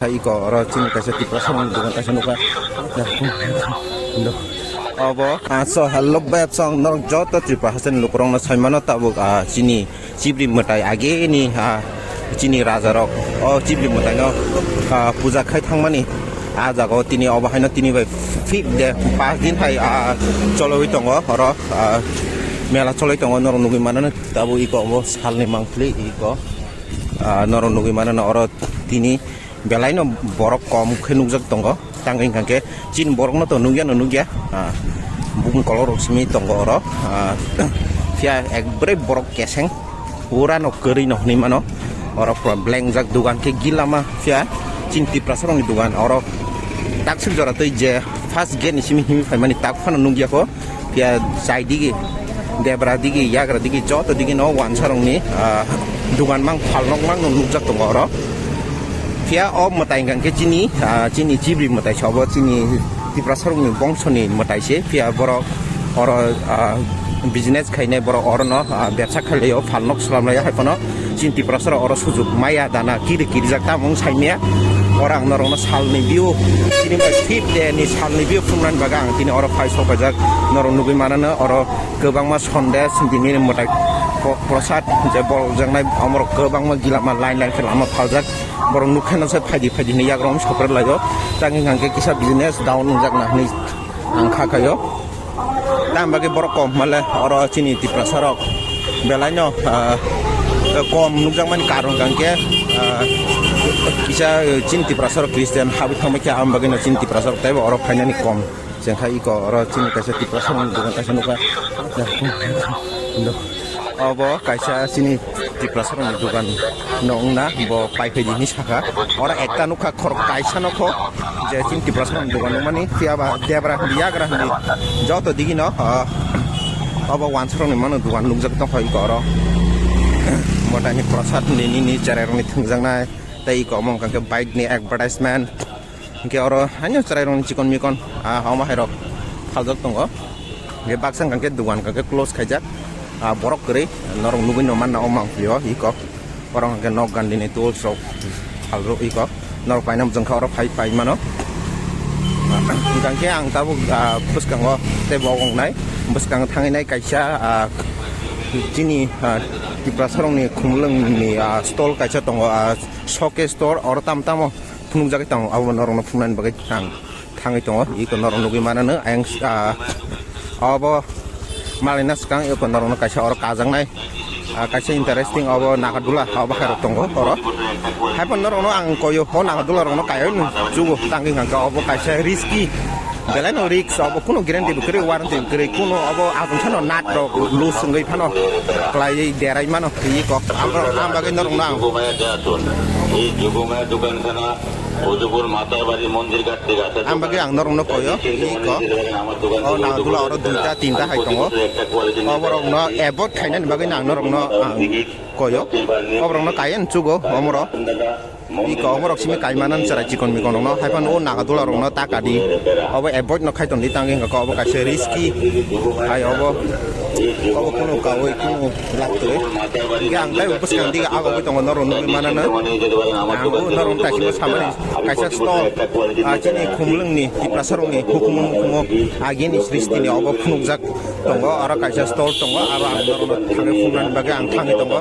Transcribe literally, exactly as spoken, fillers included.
Iko oro chini kaisa Tiprasa rokni dogan kaisa nukha. Obo, ah, so hello beb song norok joto Tripura hasteni lukurokno saimano tabuk, ah, chini chibri mwtai ageni, ah, chini rajarok o chibri mwtaino, ah, puja khai thangmani ah jaga o tini obo haino tini bai fifth day, pas din hai, ah, chologwi tongo oro, ah, mela chologwi tongo norok nugwi mano tabuk iko obo salni mangpili iko, ah, norok nugwi mano oro tini belai no borok kom khe nukjak tongo. Tangwi hwnkha khe chini borok no to nukya no nukya. Ah, bumung kolok rok simi tongo oro. Ah, phiya ekbrai borok keseng pura no kwrwi no hwnwi mano. Oro pura blank jak dogan khe gila ma phiya chini Tiprasa rokni dogan oro taksuk jora twi je first gate ni simi himi phaimani tak phano nukya kho. Phiya chai digi, debra digi, yagra digi, joto digi no wansarokni, ah, dogan mang phalnok mang no nukjak tongo oro. Phiya o mwtai hwnkha khe chini, ah, chini chibri mwtai sobo chini Tiprasarokni bongsoni mwtai se. Phiya borok oro, ah, business khainai borok oro no, ah, bebsa khailai o phalnok swlamlai o hai phano. Chini Tiprasa rok oro sujuk maya dana kiri kirijak tamo wng saimaya. Oro ang norokno salni view, chini bai fifth day ni salni view phunuknani bagwi ang tini oro phai sok paijak. Norok nugwi mano oro kwbangma sondes, bini mwtai pro-, prosad je boljaknai omorok kwbangma gilama line line khe lama phaljak. Borok nukha no se phaidi phaidi hinwi yagrok sopre laio. Tangwi hwnkha khe kisa business down wngjak na hinwi ang kha khaio. Tamo bagwi borok kom hwnba le oro chini Tiprasa rok belai no, ah, kom nukjakmani karon hwnkha khe, ah, kisa chini Tiprasa rok Christian habwi thangbai khe, amo bagwi no chini Tiprasa rok teibo oro phainani kom. Chengkha iko oro chini kaisa Tiprasa rokni dogan kaisa nukha. Obo kaisa chini Tiprasa rokni dogan no wngna bo pai phaidi hinwi sakha. Oro ekta nukha khorok kaisa nokho je chini Tiprasa rokni dogan nukmani phiya ba debra hindi yagra hindi joto digi no, ah, obo wansarokni mano dogan nukjak tongkha iko oro. Mwtaini prosad ni nini cherai rokni thwngjaknai tei iko omo wngkha khe bike ni advertisement. Hingke oro haino chwrairokni chikon mikon, ah, omo hairok phaljak tongo. Hingke baksa hingke dogan hingke close khaijak. Ah, borok kwrwi norok nugui no manna o mangpili o iko. Oro hingke nok gandini tools rok phalrok iko. Norok paina bwswngkha oro phai pai mano. Hingke ang tabuk, ah, bwskango tei bo wngnai. Bwskango thangwi nai kaisa, ah, chini, ah, Tiprasarokni khumulwngni, ah, stall kaisa tongo, ah, showcase store oro tamo tamo phunukjagwi tongo, abo norokno phunuknani bagwi ang thangwi tongo. Iko norok nugui manano ayang, ah, obo malaina swkang iko norokno kaisa oro kajaknai, ah, kaisa interesting obo nagadula obo khairok tongo oro. Haiphano norokno ang koyo o nagadula rokno kaiwi chugo tangwi hwnkha obo kaisa risky. Belai no risk, obo kuno guarantee bo kwrwi, warranty bo kwrwi, kuno obo aswk phano nut rok loose wngwi phano kwlaiwi derai mano, twi kok. Amo, am bagwi norokno ang, এই যোগমায়া দোকানখানা, উদয়পুর মাতার বাড়ি মন্দির ঘাট থেকে আসা ang bagwi ang norokno koyo, twi kok. O nagadula oro duita, tinta hai tongo. Oborokno avoid khainani bagwi no ang norokno ang koyo. Oborokno kaiwi chugo omoro. Iko oborok simi kaimanani chwrai chikon mikon rokno, haiphano o nagadula rokno ta kadi. Obo avoid no khai tongdi, tangwi hwnkha khe obo kaisa risky. Hai obo, obo kunu kaui kunu lab kwrwi. Hingke ang tei bwskang dige agogwi tongo norok nugui manano. Ang o norok taisimo samani kaisa stall. Ah, chini khumulwngni Tiprasa rokni hukumu hukumu agini sristini obo phunukjak tongo, aro kaisa stall tongo, aro ang norokno thangwi phunuknani bagwi ang thangwi tongo.